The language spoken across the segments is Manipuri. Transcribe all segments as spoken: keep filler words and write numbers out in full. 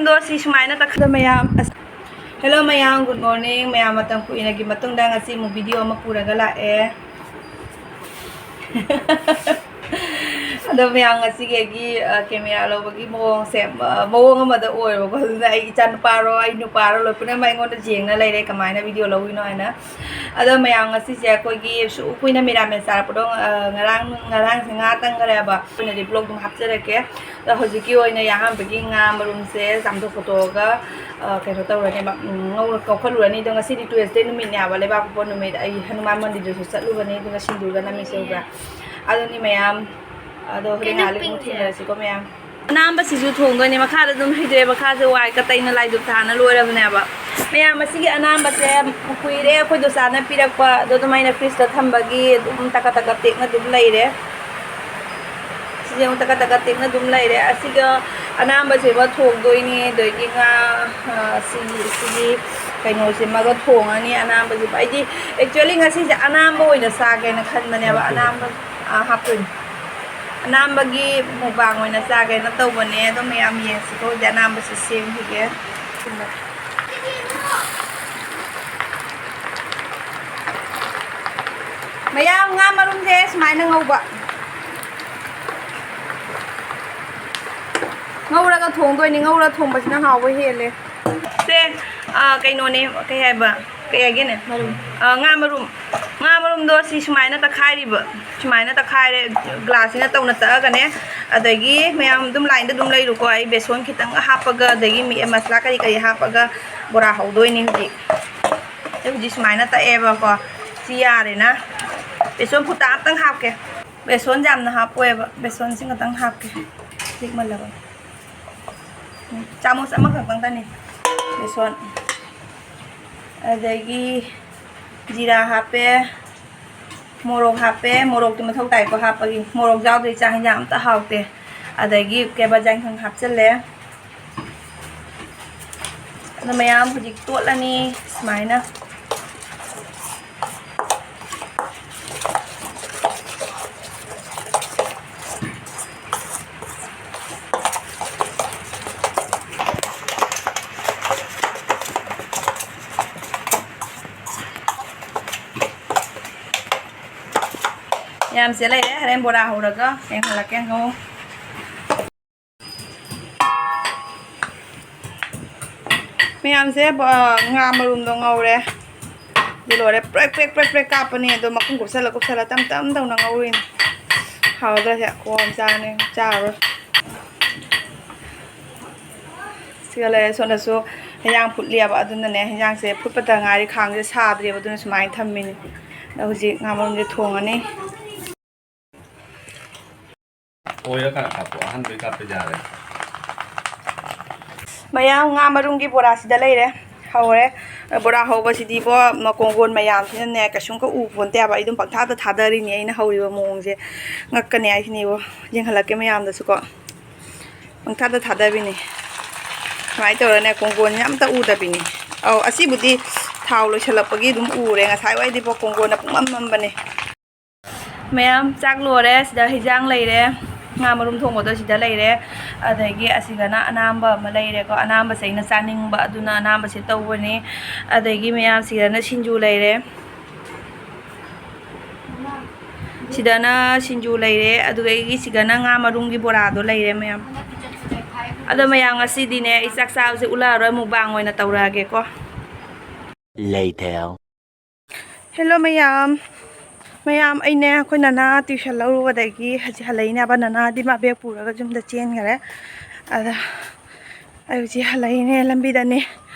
ꯑꯗꯣ ꯁꯤ ꯁꯨꯃꯥꯏꯅ ꯇꯛꯈꯠꯂ ꯃꯌꯥꯝ ꯑꯁ-, Hello ꯃꯌꯥꯝ, good morning꯫ ꯃꯌꯥꯝ ꯃꯇꯝ ꯀꯨꯏꯅꯒꯤ ꯃꯇꯨꯡꯗ ꯉꯁꯤ ꯑꯃꯨꯛ video ꯑꯃ ꯄꯨꯔꯒ ꯂꯥꯛꯑꯦ꯫ ꯑꯗꯣ ꯃꯌꯥꯝ, ꯉꯁꯤꯒꯤ ꯑꯩꯒꯤ, ꯑ, camera ꯂꯧꯕꯒꯤ ꯃꯑꯣꯡꯁꯦ, ꯑ, ꯃꯑꯣꯡ ꯑꯃꯗ ꯑꯣꯏꯔꯕꯀꯣ꯫ ꯑꯗꯨꯅ ꯑꯩ ꯏꯆꯥ ꯅꯨꯄꯥꯔꯣ, ꯑꯩ ꯅꯨꯄꯥꯔꯣ, ꯂꯣꯏ ꯄꯨꯝꯅꯃꯛ ꯑꯩꯉꯣꯟꯗ ꯌꯦꯡꯅ ꯂꯩꯔꯦ, ꯀꯃꯥꯏꯅ video ꯂꯧꯔꯤꯅꯣ ꯍꯥꯏꯅ꯫ ꯑꯗꯣ ꯃꯌꯥꯝ, ꯉꯁꯤꯁꯦ ꯑꯩꯈꯣꯏꯒꯤ ꯁꯨ ꯀꯨꯏꯅ ꯃꯤꯔꯥꯃꯦꯟ ꯆꯥꯔꯛꯄꯗꯣ, ꯑ, ꯉꯔꯥꯡ, ꯉꯔꯥꯡꯁꯦ ꯉꯥ ꯇꯪꯈ꯭ꯔꯦꯕ꯫ ꯑꯩꯈꯣꯏꯅꯗꯤ vlog ꯑꯗꯨꯝ ꯍꯥꯞꯆꯔꯛꯀꯦ꯫ ꯑꯗꯣ ꯍꯧꯖꯤꯛꯀꯤ ꯑꯣꯏꯅ ꯑꯍꯥꯟꯕꯒꯤ ꯉꯥ ꯃꯔꯨꯝꯁꯦ ꯆꯥꯝꯊꯣꯛ ꯈꯣꯠꯇꯣꯛꯑꯒ, ꯑ, ꯀꯩꯅꯣ ꯇꯧꯔꯅꯦꯕ, ꯎꯝ, ꯉꯧꯔ ꯀꯧꯈꯠꯂꯨꯔꯅꯤ꯫ ꯑꯗꯣ ꯉꯁꯤꯗꯤ Tuesday ꯅꯨꯃꯤꯠꯅꯦꯕ, ꯂꯩꯕꯥꯛꯄꯣꯛꯄ ꯅꯨꯃꯤꯠ꯫ ꯑꯩ ꯍꯅꯨꯃꯥꯟ ꯃꯟꯗꯤꯔꯗꯁꯨ ꯆꯠꯂꯨꯕꯅꯤ, ꯑꯗꯨꯒ ꯁꯤꯡꯖꯨꯒ ꯅꯝꯃꯤꯁꯦ ꯎꯕ꯭ꯔꯥ? ꯑꯗꯨꯅꯤ ꯃꯌꯥꯝ꯫ ꯑꯗꯣ ꯍꯣꯔꯦꯟ ꯀꯩꯅꯣ ꯉꯥꯏꯍꯥꯛ ꯂꯩ ꯑꯃꯨꯛ pink ꯁꯦ? ꯊꯦꯡꯅꯔꯁꯤꯀꯣ ꯃꯌꯥꯝ꯫ ꯑꯅꯥꯝꯕꯁꯤꯁꯨ ꯊꯣꯡꯗꯣꯏꯅꯦ꯫ ꯃꯈꯥꯗ ꯑꯗꯨꯝ ꯍꯩꯗꯣꯛꯑꯦ꯫ ꯃꯈꯥꯁꯦ ꯋꯥꯏ ꯀꯇꯩꯅ ꯂꯥꯏꯗꯨꯛ ꯊꯥꯅ ꯂꯣꯏꯔꯕꯅꯦꯕ꯫ ꯃꯌꯥꯝ, ꯃꯁꯤꯒꯤ ꯑꯅꯥꯝꯕꯁꯦ ꯀꯨꯏꯔꯦ ꯑꯩꯈꯣꯏ ꯗꯣꯁꯥꯅ ꯄꯤꯔꯛꯄ꯫ ꯑꯗꯣ ꯑꯗꯨꯃꯥꯏꯅ fridge ꯇ ꯊꯝꯕꯒꯤ ꯑꯗꯨꯝ ꯇꯀꯠ ꯇꯀꯠ ꯇꯦꯛꯅ ꯑꯗꯨꯝ ꯂꯩꯔꯦ꯫ ꯁꯤꯁꯦ ꯑꯃꯨꯛ ꯇꯀꯠ ꯇꯀꯠ ꯇꯦꯛꯅ ꯑꯗꯨꯝ ꯂꯩꯔꯦ꯫ ꯑꯁꯤꯒ ꯑꯅꯥꯝꯕꯁꯤꯃ ꯊꯣꯡꯗꯣꯏꯅꯤ꯫ ꯑꯗꯒꯤ ꯉꯥ, ꯑ, ꯁꯤꯒꯤ, ꯁꯤꯒꯤ ꯀꯩꯅꯣꯁꯤꯃꯒ ꯊꯣꯡꯉꯅꯤ꯫ ꯑꯅꯥꯝꯕꯁꯤꯃ, ꯑꯩꯗꯤ actually ꯉꯁꯤꯁꯦ ꯑꯅꯥꯝꯕ ꯑꯣꯏꯅ ꯆꯥꯒꯦꯅ ꯈꯟꯕꯅꯦꯕ꯫ ꯑꯅꯥꯝꯕ, ꯑ, ꯍꯥꯞꯇꯣꯏꯅꯤ꯫ ꯑꯅꯥꯝꯕꯒꯤ mukbang ꯑꯣꯏꯅ ꯆꯥꯒꯦꯅ ꯇꯧꯕꯅꯦ꯫ ꯑꯗꯣ ꯃꯌꯥꯝ ꯌꯦꯡꯁꯤꯀꯣ꯫ ꯍꯧꯖꯤꯛ ꯑꯅꯥꯝꯕꯁꯦ ꯁꯦꯝꯈꯤꯒꯦ꯫ ꯃꯌꯥꯝ, ꯉꯥ ꯃꯔꯨꯝꯁꯦ ꯁꯨꯃꯥꯏꯅ ꯉꯧꯕ꯫ ꯉꯧꯔꯒ ꯊꯣꯡꯗꯣꯏꯅꯤ꯫ ꯉꯧꯔ ꯊꯣꯡꯕꯁꯤꯅ ꯍꯥꯎꯕ ꯍꯦꯜꯂꯦ꯫ ꯁꯦ, ꯑ, ꯀꯩꯅꯣꯅꯦ, ꯀꯩ ꯍꯥꯏꯕ? ꯀꯩ ꯍꯥꯏꯒꯦꯅꯦ? ꯃꯔꯨꯝ꯫ ꯑ, ꯉꯥ ꯃꯔꯨꯝ꯫ ꯉꯥ ꯃꯔꯨꯝꯗꯣ ꯁꯤ ꯁꯨꯃꯥꯏꯅ ꯇꯛꯈꯥꯏꯔꯤꯕ꯫ ꯁꯨꯃꯥꯏꯅ ꯇꯛꯈꯥꯏꯔꯦ꯫ Glass ꯁꯤꯅ ꯇꯧꯅ ꯇꯛꯑꯒꯅꯦ꯫ ꯑꯗꯒꯤ ꯃꯌꯥꯝ ꯑꯗꯨꯝ line ꯗ ꯑꯗꯨꯝ ꯂꯩꯔꯨꯀꯣ꯫ ꯑꯩ ꯕꯦꯁꯣꯟ ꯈꯤꯇꯪꯒ ꯍꯥꯞꯄꯒ, ꯑꯗꯒꯤ ꯃꯤ-, ꯃꯁꯂꯥ ꯀꯔꯤ ꯀꯔꯤ ꯍꯥꯞꯄꯒ ꯕꯣꯔꯥ ꯍꯧꯗꯣꯏꯅꯦ ꯍꯧꯖꯤꯛ꯫ ꯑꯩ ꯍꯧꯖꯤꯛ ꯁꯨꯃꯥꯏꯅ ꯇꯛꯑꯦꯕꯀꯣ꯫ ꯁꯤ ꯌꯥꯔꯦꯅ꯫ ꯕꯦꯁꯣꯟ ꯐꯨꯠꯇ ꯑꯝꯇꯪ ꯍꯥꯞꯀꯦ꯫ ꯕꯦꯁꯣꯟꯁꯦ ꯌꯥꯝꯅ ꯍꯥꯞꯄꯣꯏꯕ꯫ ꯕꯦꯁꯣꯟꯁꯤ ꯈꯛꯇꯪ ꯍꯥꯞꯀꯦ꯫ ꯂꯤꯛꯃꯜꯂꯕ꯫ ꯎꯝ, ꯆꯥꯃꯁ ꯑꯃꯈꯛꯇꯪꯗꯅꯤ꯫ ꯕꯦꯁꯣꯟ꯫ ꯑꯗꯒꯤ ꯖꯤꯔꯥ ꯍꯥꯞꯄꯦ꯫ ꯃꯣꯔꯣꯛ ꯍꯥꯞꯄꯦ꯫ ꯃꯣꯔꯣꯛꯇꯤ ꯃꯊꯧ ꯇꯥꯏꯀꯣ ꯍꯥꯞꯄꯒꯤ꯫ ꯃꯣꯔꯣꯛ ꯌꯥꯎꯗ꯭ꯔꯗꯤ ꯆꯥꯛ ꯍꯦꯟꯖꯥꯡ ꯑꯝꯇ ꯍꯥꯎꯇꯦ꯫ ꯑꯗꯒꯤ ꯀꯦꯕ ꯖꯥꯏꯟꯈꯪ ꯍꯥꯞꯆꯤꯜꯂꯦ꯫ ꯑꯗꯣ ꯃꯌꯥꯝ ꯍꯧꯖꯤꯛ ꯇꯣꯠꯂꯅꯤ ꯁꯨꯃꯥꯏꯅ꯫ ꯃꯌꯥꯝꯁꯦ ꯂꯩꯔꯦ, ꯍꯣꯔꯦꯟ ꯕꯣꯔꯥ ꯍꯧꯔꯒ ꯌꯦꯡꯍꯜꯂꯛꯀꯦ꯫ ꯉꯧ꯫ ꯃꯌꯥꯝꯁꯦ, ꯕ-, ꯉꯥ ꯃꯔꯨꯝꯗꯣ ꯉꯧꯔꯦ꯫ ꯑꯗꯨ ꯂꯣꯏꯔꯦ꯫ ꯄ꯭ꯔꯦꯛ, ꯄ꯭ꯔꯦꯛ, ꯄ꯭ꯔꯦꯛ, ꯄ꯭ꯔꯦꯛ ꯀꯥꯞꯄꯅꯦ꯫ ꯑꯗꯣ ꯃꯈꯨꯝ ꯀꯨꯞꯁꯜꯂ, ꯀꯨꯞꯁꯜꯂ ꯇꯞ ꯇꯞ ꯇꯧꯅ ꯉꯧꯔꯤꯅꯦ꯫ ꯍꯥꯎꯗ꯭ꯔꯁꯦ ꯀꯣꯟ ꯆꯥꯅꯤ, ꯆꯥꯔꯣꯏ꯫ ꯁꯤꯒ ꯂꯩꯔꯦ꯫ ꯁꯣꯝꯗꯁꯨ ꯍꯦꯟꯖꯥꯡ ꯐꯨꯠꯂꯤꯑꯕ꯫ ꯑꯗꯨꯅꯅꯦ, ꯍꯦꯟꯖꯥꯡꯁꯦ ꯐꯨꯠꯄꯇ ꯉꯥꯏꯔꯤ꯫ ꯈꯥꯡꯁꯦ ꯁꯥꯗ꯭ꯔꯤꯑꯕ꯫ ꯑꯗꯨꯅ ꯁꯨꯃꯥꯏꯅ ꯊꯝꯃꯤꯅꯦ꯫ ꯑꯗꯣ ꯍꯧꯖꯤꯛ ꯉꯥ ꯃꯔꯨꯝꯁꯦ ꯊꯣꯡꯉꯅꯤ꯫ ꯑꯣꯏꯔꯀꯥꯟꯗ ꯀꯥꯞꯄꯣ, ꯑꯍꯥꯟꯕꯩ ꯀꯥꯞꯄ ꯌꯥꯔꯦ꯫ ꯃꯌꯥꯝ, ꯉꯥ ꯃꯔꯨꯝꯒꯤ ꯕꯣꯔꯥꯁꯤꯗ ꯂꯩꯔꯦ꯫ ꯍꯧꯔꯦ꯫ ꯕꯣꯔꯥ ꯍꯧꯕꯁꯤꯗꯤꯕꯣ, ꯃꯀꯣꯡꯒꯣꯟ ꯃꯌꯥꯝꯁꯤꯅꯅꯦ, ꯀꯩꯁꯨꯝꯀ ꯎ ꯄꯣꯟꯇꯦ ꯍꯥꯏꯕ꯫ ꯑꯩ ꯑꯗꯨꯝ ꯄꯪꯊꯥꯗ ꯊꯥꯗꯔꯤꯅꯤ ꯑꯩꯅ ꯍꯧꯔꯤꯕ ꯃꯑꯣꯡꯁꯦ꯫ ꯉꯛꯀꯅꯤ ꯍꯥꯏꯁꯤꯅꯤꯕꯣ꯫ ꯌꯦꯡꯍꯜꯂꯛꯀꯦ ꯃꯌꯥꯝꯗꯁꯨꯀꯣ꯫ ꯄꯪꯊꯥꯗ ꯊꯥꯗꯕꯤꯅꯤ꯫ ꯁꯨꯃꯥꯏꯅ ꯇꯧꯔꯅꯦ, ꯀꯣꯡꯒꯣꯟꯁꯦ ꯑꯝꯇ ꯎꯗꯕꯤꯅꯤ꯫ ꯑꯧ, ꯑꯁꯤꯕꯨꯗꯤ ꯊꯥꯎ ꯂꯣꯏꯁꯤꯜꯂꯛꯄꯒꯤ ꯑꯗꯨꯝ ꯎꯔꯦ꯫ ꯉꯁꯥꯏ ꯋꯥꯏꯗꯤꯕꯣ ꯀꯣꯡꯒꯣꯟꯅ ꯄꯨꯡꯃꯝ ꯃꯝꯕꯅꯦ꯫ ꯃꯌꯥꯝ, ꯆꯥꯛ ꯂꯣꯏꯔꯦ꯫ ꯁꯤꯗ ꯍꯤꯟꯖꯥꯡ ꯂꯩꯔꯦ, ꯉꯥ ꯃꯔꯨꯝ ꯊꯣꯡꯕꯗꯣ ꯁꯤꯗ ꯂꯩꯔꯦ꯫ ꯑꯗꯒꯤ ꯑꯁꯤꯗꯅ ꯑꯅꯥꯝꯕ ꯑꯃ ꯂꯩꯔꯦꯀꯣ꯫ ꯑꯅꯥꯝꯕꯁꯦ ꯑꯩꯅ ꯆꯥꯅꯤꯡꯕ, ꯑꯗꯨꯅ ꯑꯅꯥꯝꯕꯁꯦ ꯇꯧꯕꯅꯤ꯫ ꯑꯗꯒꯤ ꯃꯌꯥꯝ, ꯁꯤꯗꯅ ꯁꯤꯡꯖꯨ ꯂꯩꯔꯦ꯫ ꯁꯤꯗꯅ ꯁꯤꯡꯖꯨ ꯂꯩꯔꯦ, ꯑꯗꯨꯒ ꯑꯩꯒꯤ ꯁꯤꯗꯅ ꯉꯥ ꯃꯔꯨꯝꯒꯤ ꯕꯣꯔꯥꯗꯣ ꯂꯩꯔꯦ ꯃꯌꯥꯝ꯫ ꯑꯗꯣ ꯃꯌꯥꯝ, ꯉꯁꯤꯗꯤꯅꯦ, ꯑꯩ ꯆꯥꯛ ꯆꯥꯕꯁꯦ ꯎꯠꯂꯛꯑꯔꯣꯏ, mukbang ꯑꯣꯏꯅ ꯇꯧꯔꯛꯑꯒꯦꯀꯣ꯫ Later. ꯍꯦꯜꯂꯣ ꯃꯌꯥꯝ꯫ ꯃꯌꯥꯝ, ꯑꯩꯅꯦ, ꯑꯩꯈꯣꯏ ꯅꯅꯥ tuition ꯂꯧꯔꯨꯕꯗꯒꯤ ꯍꯧꯖꯤꯛ ꯍꯜꯂꯛꯏꯅꯦꯕ꯫ ꯅꯅꯥꯗꯤ ꯃꯥ bag ꯄꯨꯔꯒ ꯌꯨꯝꯗ ꯆꯦꯟꯈꯔꯦ꯫ ꯑꯗ ꯑꯩ ꯍꯧꯖꯤꯛ ꯍꯜꯂꯛꯏꯅꯦ ꯂꯝꯕꯤꯗꯅꯦ꯫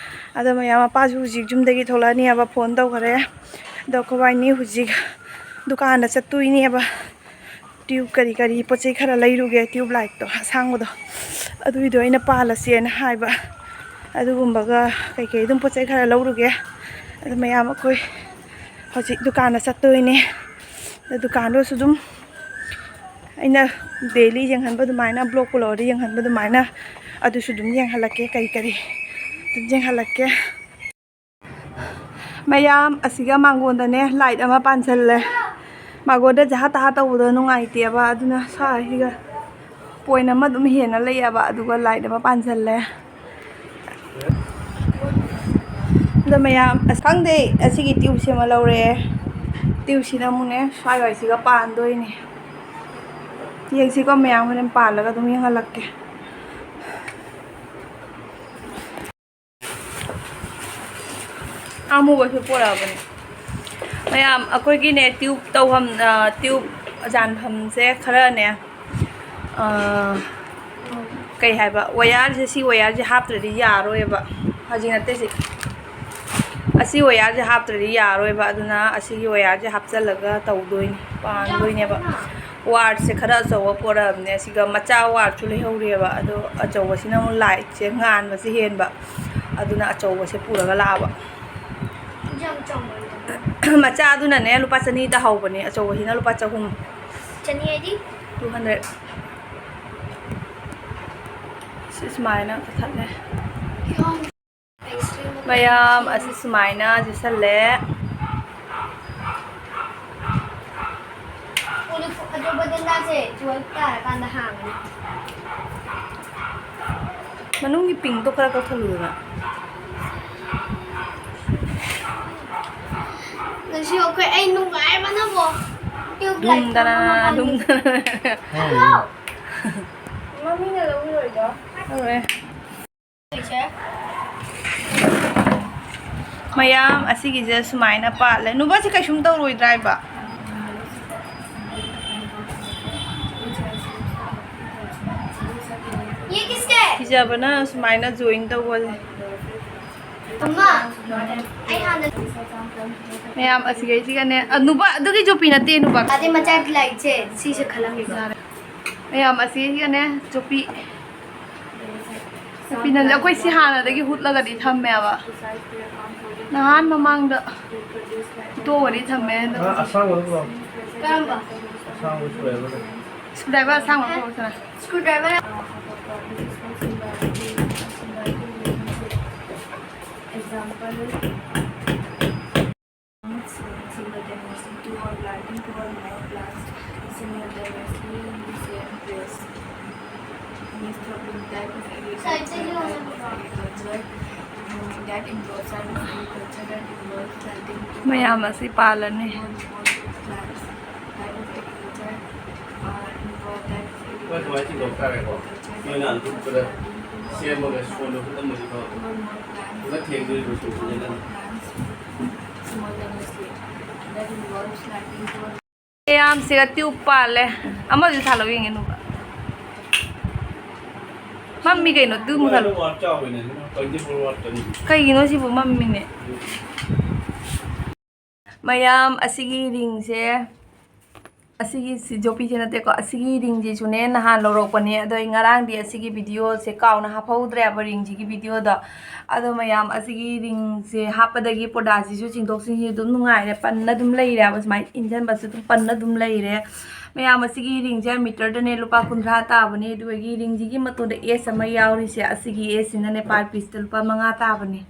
ꯑꯗꯣ ꯃꯌꯥꯝ, ꯃꯄꯥꯁꯨ ꯍꯧꯖꯤꯛ ꯌꯨꯝꯗꯒꯤ ꯊꯣꯛꯂꯛꯑꯅꯦꯕ, phone ꯇꯧꯈꯔꯦ꯫ ꯑꯗꯣ ꯑꯩꯈꯣꯏꯕꯥꯏꯅꯤ ꯍꯧꯖꯤꯛ ꯗꯨꯀꯥꯟꯗ ꯆꯠꯇꯣꯏꯅꯦꯕ꯫ Tube ꯀꯔꯤ ꯀꯔꯤ ꯄꯣꯠ ꯆꯩ ꯈꯔ ꯂꯩꯔꯨꯒꯦ, tube lightꯇꯣ ꯑꯁꯥꯡꯕꯗꯣ, ꯑꯗꯨꯒꯤꯗꯣ ꯑꯩꯅ ꯄꯥꯜꯂꯁꯦꯅ ꯍꯥꯏꯕ꯫ ꯑꯗꯨꯒꯨꯝꯕꯒ ꯀꯩꯀꯩ ꯑꯗꯨꯝ ꯄꯣꯠ ꯆꯩ ꯈꯔ ꯂꯧꯔꯨꯒꯦ꯫ ꯑꯗꯨ ꯃꯌꯥꯝ, ꯑꯩꯈꯣꯏ ꯍꯧꯖꯤꯛ ꯗꯨꯀꯥꯟꯗ ꯆꯠꯇꯣꯏꯅꯦ꯫ ꯑꯗ ꯗꯨꯀꯥꯟꯗꯨꯁꯨ ꯑꯗꯨꯝ ꯑꯩꯅ daily ꯌꯦꯡꯍꯟꯕ ꯑꯗꯨꯃꯥꯏꯅ, vlog ꯄꯨꯂꯛꯑꯗꯤ ꯌꯦꯡꯍꯟꯕ ꯑꯗꯨꯃꯥꯏꯅ, ꯑꯗꯨꯁꯨ ꯑꯗꯨꯝ ꯌꯦꯡꯍꯜꯂꯛꯀꯦ, ꯀꯔꯤ ꯀꯔꯤ ꯑꯗꯨꯝ ꯌꯦꯡꯍꯜꯂꯛꯀꯦ꯫ ꯃꯌꯥꯝ, ꯑꯁꯤꯒ ꯃꯥꯡꯒꯣꯟꯗꯅꯦ light ꯑꯃ ꯄꯥꯟꯁꯜꯂꯦ꯫ ꯃꯥꯡꯒꯣꯟꯗ ꯖꯍꯥ ꯇꯍꯥ ꯇꯧꯕꯗꯣ ꯅꯨꯡꯉꯥꯏꯇꯦꯕ, ꯑꯗꯨꯅ ꯁ꯭ꯋꯥꯏꯁꯤꯒ point ꯑꯃ ꯑꯗꯨꯝ ꯍꯦꯟꯅ ꯂꯩꯌꯦꯕ, ꯑꯗꯨꯒ light ꯑꯃ ꯄꯥꯟꯁꯜꯂꯦ꯫ ꯑꯗꯣ ꯃꯌꯥꯝ, ꯑꯁ, ꯈꯪꯗꯦ, ꯑꯁꯤꯒꯤ tubeꯁꯦ ꯑꯃ ꯂꯧꯔꯦ꯫ ꯇꯤꯌꯨꯁꯤꯅ ꯑꯃꯨꯛꯅꯦ ꯁ꯭ꯋꯥꯏ ꯋꯥꯏꯁꯤꯒ ꯄꯥꯟꯗꯣꯏꯅꯦ꯫ ꯌꯦꯡꯁꯤꯀꯣ ꯃꯌꯥꯝ, ꯍꯣꯔꯦꯟ ꯄꯥꯜꯂꯒ ꯑꯗꯨꯝ ꯌꯦꯡꯍꯜꯂꯛꯀꯦ꯫ ꯑꯃꯨꯕꯁꯨ ꯄꯣꯔꯛꯑꯕꯅꯦ꯫ ꯃꯌꯥꯝ, ꯑꯩꯈꯣꯏꯒꯤꯅꯦ, ꯇ꯭ꯌꯨꯕ ꯇꯧꯐꯝ, ꯑ, ꯇ꯭ꯌꯨꯕ ꯌꯥꯟꯐꯝꯁꯦ ꯈꯔꯅꯦ, ꯑ, ꯀꯩ ꯍꯥꯏꯕ, ꯋꯥꯌꯔꯁꯦ, ꯁꯤ ꯋꯥꯌꯔꯁꯦ ꯍꯥꯞꯇ꯭ꯔꯗꯤ ꯌꯥꯔꯣꯏꯕ꯫ ꯍꯧꯖꯤꯛ ꯅꯠꯇꯦ ꯁꯤ꯫ ꯑꯁꯤ ꯋꯥꯌꯔꯁꯦ ꯍꯥꯞꯇ꯭ꯔꯗꯤ ꯌꯥꯔꯣꯏꯕ꯫ ꯑꯗꯨꯅ ꯑꯁꯤꯒꯤ ꯋꯥꯌꯔꯁꯦ ꯍꯥꯞꯆꯜꯂꯒ ꯇꯧꯗꯣꯏꯅꯤ, ꯄꯥꯟꯗꯣꯏꯅꯦꯕ꯫ ꯋꯥꯔꯠꯁꯦ ꯈꯔ ꯑꯆꯧꯕ ꯄꯣꯔꯛꯑꯕꯅꯦ꯫ ꯑꯁꯤꯒ ꯃꯆꯥ ꯋꯥꯔꯠꯁꯨ ꯂꯩꯍꯧꯔꯤꯑꯕ꯫ ꯑꯗꯣ ꯑꯆꯧꯕꯁꯤꯅ ꯑꯃꯨꯛ ꯂꯥꯏꯠꯁꯦ ꯉꯥꯟꯕꯁꯦ ꯍꯦꯟꯕ꯫ ꯑꯗꯨꯅ ꯑꯆꯧꯕꯁꯦ ꯄꯨꯔꯒ ꯂꯥꯛꯑꯕ꯫ ꯃꯆꯥꯗꯨꯅꯅꯦ ꯂꯨꯄꯥ ꯆꯅꯤꯗ ꯍꯧꯕꯅꯦ, ꯑꯆꯧꯕꯁꯤꯅ ꯂꯨꯄꯥ ꯆꯍꯨꯝ꯫ ꯆꯅꯤ ꯍꯥꯏꯗꯤ? Two hundred꯫ ꯁꯤ ꯁꯨꯃꯥꯏꯅ ꯀꯛꯊꯠꯂꯦ꯫ ꯃꯌꯥꯝ, ꯑꯁꯤ ꯁꯨꯃꯥꯏꯅ ꯆꯦꯁꯜꯂꯦ꯫ ꯑꯗꯣ ꯕꯗꯟꯗꯥꯁꯦ twelve ꯇꯥꯔꯀꯥꯟꯗ ꯍꯥꯡꯉꯅꯤ꯫ ꯃꯅꯨꯡꯒꯤ ꯄꯤꯡꯗꯣ ꯈꯔ ꯀꯛꯊꯠꯂꯨꯗꯅ꯫ ꯉꯁꯤ ꯑꯩꯈꯣꯏ, ꯑꯩ ꯅꯨꯡꯉꯥꯏꯕꯅꯕꯣ꯫ ꯇ꯭ꯌꯨꯕ ꯂꯥꯏꯠ ꯗꯨꯝꯗꯅ, ꯈꯪꯉꯝꯃꯀꯥꯟꯗ꯫ ꯗꯨꯝꯗꯅ꯫ ꯍꯜꯂꯣ! ꯃꯃꯤꯅ ꯂꯧꯔꯣꯏꯗꯣ꯫ ꯂꯧꯔꯣꯏ꯫ ꯃꯌꯥꯝ, ꯑꯁꯤꯒꯤꯁꯦ ꯁꯨꯃꯥꯏꯅ ꯄꯥꯜꯂꯦ꯫ ꯅꯨꯕꯥꯁꯤ ꯀꯩꯁꯨꯝ ꯇꯧꯔꯣꯏꯗ꯭ꯔꯥ ꯍꯥꯏꯕ? ꯀꯤꯖꯕꯅ ꯁꯨꯃꯥꯏꯅ join ꯇꯧꯕꯁꯦ꯫ ꯑꯃ, ꯑꯩ ꯍꯥꯟꯅ ꯃꯌꯥꯝ, ꯑꯁꯤꯒꯩꯁꯤꯒꯅꯦ꯫ ꯑ, ꯅꯨꯕꯥ, ꯑꯗꯨꯒꯤ ꯖꯣꯄꯤ ꯅꯠꯇꯦ, ꯅꯨꯕꯥ꯫ ꯑꯗꯩ ꯃꯆꯥꯒꯤ ꯂꯥꯏꯠꯁꯦ ꯁꯤꯁꯦ ꯈꯜꯂꯝꯃꯤꯕ꯫ ꯃꯌꯥꯝ, ꯑꯁꯤꯒꯤꯒꯅꯦ ꯖꯣꯄꯤ꯫ ꯖꯣꯄꯤ ꯅꯠꯇꯦ, ꯑꯩꯈꯣꯏ ꯁꯤ ꯍꯥꯟꯅꯗꯒꯤ ꯍꯨꯠꯂꯒꯗꯤ ꯊꯝꯃꯦꯕ꯫ ꯅꯍꯥꯟ ꯃꯃꯥꯡꯗ ꯍꯨꯠꯇꯣꯛꯑꯒꯗꯤ ꯊꯝꯃꯦ꯫ ꯑꯗꯣ ꯑ-, ꯑꯁꯥꯡꯕꯗꯣ ꯄꯨꯔꯛꯑꯣ꯫ ꯀꯔꯝꯕ? ꯑꯁꯥꯡꯕ screwdriver꯫ Screwdriver ꯑꯁꯥꯡꯕ ꯄꯨꯔꯛꯑꯣ ꯁꯤꯗ꯫ Screwdriver? Example, simultaneously two or lighting, two or more plants simultaneously in the same place. This type of agriculture, type of agriculture. That involves agriculture, that involves planting. ꯃꯌꯥꯝ ꯑꯁꯤ ꯄꯥꯜꯂꯅꯤ꯫ More, more plants. That is agriculture, uh, involve that. ꯍꯣꯏ, ꯑꯗꯨꯃꯥꯏꯅ ꯆꯤꯡꯊꯣꯛ ꯇꯥꯔꯦꯀꯣ꯫ ꯅꯣꯏꯅ ꯑꯗꯨꯝ ꯄꯨꯔꯥ ꯁꯦꯝꯃꯒ ꯁꯣꯟꯕ ꯈꯨꯠꯂꯝꯕꯁꯤꯗꯣ ꯄꯨꯔꯥ ꯊꯦꯡꯗꯣꯔꯤꯕ ꯁꯣꯛꯄꯅꯤꯅ꯫ ꯃꯌꯥꯝꯁꯤꯒ ꯇ꯭ꯌꯨꯕ ꯄꯥꯜꯂꯦ꯫ ꯑꯃꯁꯨ ꯊꯥꯜꯂꯣ ꯌꯦꯡꯒꯦ, ꯅꯨꯄꯥ꯫ ꯃꯝꯃꯤ ꯀꯩꯅꯣ, ꯇ꯭ꯌꯨꯕ ꯃꯨꯊꯠꯂꯣ꯫ ꯋꯥꯠ ꯆꯥꯎꯕꯅꯦ, ꯇ꯭ꯋꯦꯟꯇꯤ ꯐꯣꯔ ꯋꯥꯠꯇꯅꯤ꯫ ꯀꯩꯒꯤꯅꯣ ꯁꯤꯕꯨ ꯃꯝꯃꯤꯅꯦ? ꯃꯌꯥꯝ, ꯑꯁꯤꯒꯤ ꯔꯤꯡꯁꯦ, ꯑꯁꯤꯒꯤ ꯁꯤ ꯖꯣꯄꯤꯁꯦ ꯅꯠꯇꯦꯀꯣ, ꯑꯁꯤꯒꯤ ꯔꯤꯡꯁꯤꯁꯨꯅꯦ ꯅꯍꯥꯟ ꯂꯧꯔꯛꯄꯅꯦ꯫ ꯑꯗꯣ ꯑꯩ ꯉꯔꯥꯡꯗꯤ ꯑꯁꯤꯒꯤ ꯚꯤꯗꯤꯑꯣꯁꯦ ꯀꯥꯎꯅ ꯍꯥꯞꯍꯧꯗ꯭ꯔꯦꯕ, ꯔꯤꯡꯁꯤꯒꯤ ꯚꯤꯗꯤꯑꯣꯗꯣ꯫ ꯑꯗꯣ ꯃꯌꯥꯝ, ꯑꯁꯤꯒꯤ ꯔꯤꯡꯁꯦ ꯍꯥꯞꯄꯗꯒꯤ ꯄꯣꯔꯗꯥꯁꯤꯁꯨ ꯆꯤꯡꯊꯣꯛ ꯆꯤꯡꯁꯤꯟ ꯑꯗꯨꯝ ꯅꯨꯡꯉꯥꯏꯔꯦ, ꯄꯟꯅ ꯑꯗꯨꯝ ꯂꯩꯔꯦꯕ, ꯁꯨꯃꯥꯏꯅ ꯏꯟꯁꯤꯟꯕꯁꯨ ꯑꯗꯨꯝ ꯄꯟꯅ ꯑꯗꯨꯝ ꯂꯩꯔꯦ꯫ ꯃꯌꯥꯝ, ꯑꯁꯤꯒꯤ ꯔꯤꯡꯁꯦ ꯃꯤꯇꯔꯗꯅꯦ ꯂꯨꯄꯥ ꯀꯨꯟꯊ꯭ꯔꯥ ꯇꯥꯕꯅꯦ, ꯑꯗꯨꯒ ꯔꯤꯡꯁꯤꯒꯤ ꯃꯇꯣꯟꯗ ꯑꯦꯁ ꯑꯃ ꯌꯥꯎꯔꯤꯁꯦ, ꯑꯁꯤꯒꯤ ꯑꯦꯁꯁꯤꯅꯅꯦ ꯄꯥꯔ ꯄꯤꯁꯇ ꯂꯨꯄꯥ ꯃꯉꯥ ꯇꯥꯕꯅꯦ꯫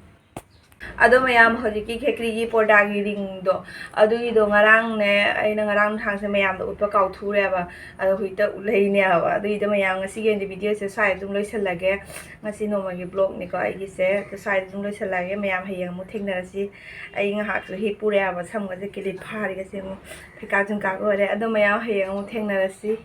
ꯑꯗꯣ ꯃꯌꯥꯝ, ꯍꯧꯖꯤꯛꯀꯤ ꯈꯦꯀ꯭ꯔꯤꯒꯤ ꯄꯣꯔꯗꯥꯒꯤ ꯔꯤꯡꯗꯣ, ꯑꯗꯨꯒꯤꯗꯣ ꯉꯔꯥꯡꯅꯦ, ꯑꯩꯅ ꯉꯔꯥꯡ ꯅꯨꯡꯗꯥꯡꯁꯦ ꯃꯌꯥꯝꯗ ꯎꯠꯄ ꯀꯥꯎꯊꯨꯔꯦꯕ꯫ ꯑꯗꯣ ꯍꯧꯖꯤꯛꯇ ꯎꯠꯂꯛꯏꯅꯦꯕ꯫ ꯑꯗꯨꯒꯤꯗꯣ ꯃꯌꯥꯝ, ꯉꯁꯤꯒꯤ ꯑꯣꯏꯅꯗꯤ ꯚꯤꯗꯤꯑꯣꯁꯦ ꯁ꯭ꯋꯥꯏꯗ ꯑꯗꯨꯝ ꯂꯣꯏꯁꯤꯜꯂꯒꯦ꯫ ꯉꯁꯤ ꯅꯣꯡꯃꯒꯤ ꯕ꯭ꯂꯣꯒꯅꯤꯀꯣ ꯑꯩꯒꯤꯁꯦ꯫ ꯑꯗꯣ ꯁ꯭ꯋꯥꯏꯗ ꯑꯗꯨꯝ ꯂꯣꯏꯁꯤꯜꯂꯒꯦ꯫ ꯃꯌꯥꯝ, ꯍꯌꯦꯡ ꯑꯃꯨꯛ ꯊꯦꯡꯅꯔꯁꯤ꯫ ꯑꯩ ꯉꯥꯏꯍꯥꯛꯁꯨ ꯍꯤꯞꯄꯨꯔꯦꯕ, ꯁꯝꯒꯁꯦ ꯀꯤꯂꯤꯞ ꯐꯥꯔꯤꯒꯁꯦ ꯑꯃꯨꯛ ꯐꯩꯀꯥ ꯆꯨꯡꯀꯥ ꯑꯣꯏꯔꯦ꯫ ꯑꯗꯣ ꯃꯌꯥꯝ, ꯍꯌꯦꯡ ꯑꯃꯨꯛ ꯊꯦꯡꯅꯔꯁꯤ꯫